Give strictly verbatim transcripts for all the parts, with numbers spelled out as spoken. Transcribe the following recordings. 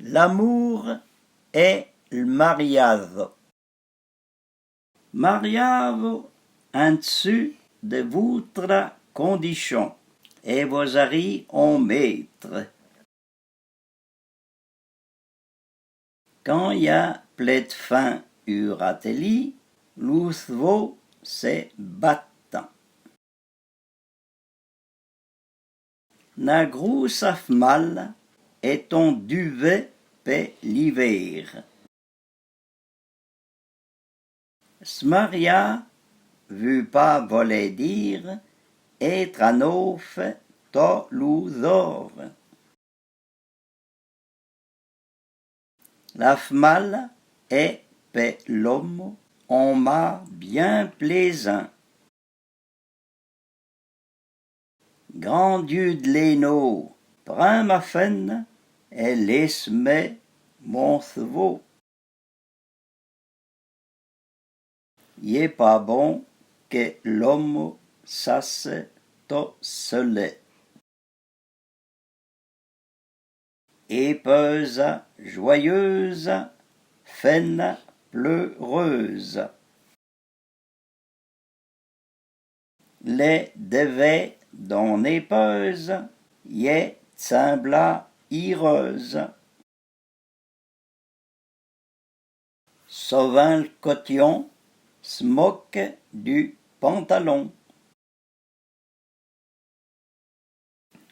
L'amour è l'mariazo. Mariâ-vo in d'sù de voutra condichon è vo sarî on métre. Can y a plé d'fin u rateli, lou chevô se battan. Na groussa fmalla è on duvet pe l'ivér. S'mariâ vu pa volé dîre étre a nofe to lou zor. La fmalla è pe l'ommo on mâ bien plézan. Gran Diu de léno, prin ma fenna è lésse-me mon chevô. Y è pa bon que l'ommo sasse to seulé. Éposa joyeuse, fenna pleureuse. Le devé d'on éposa y è d'sembla ireuse. Sovin l'cotion s'moque du pantalon.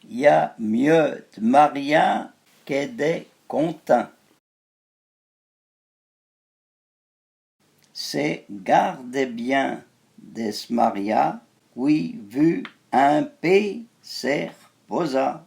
Y a mieu de mariâ que de contint. Se garde bien de s'mariâ, qui vu in pé se r'posâ.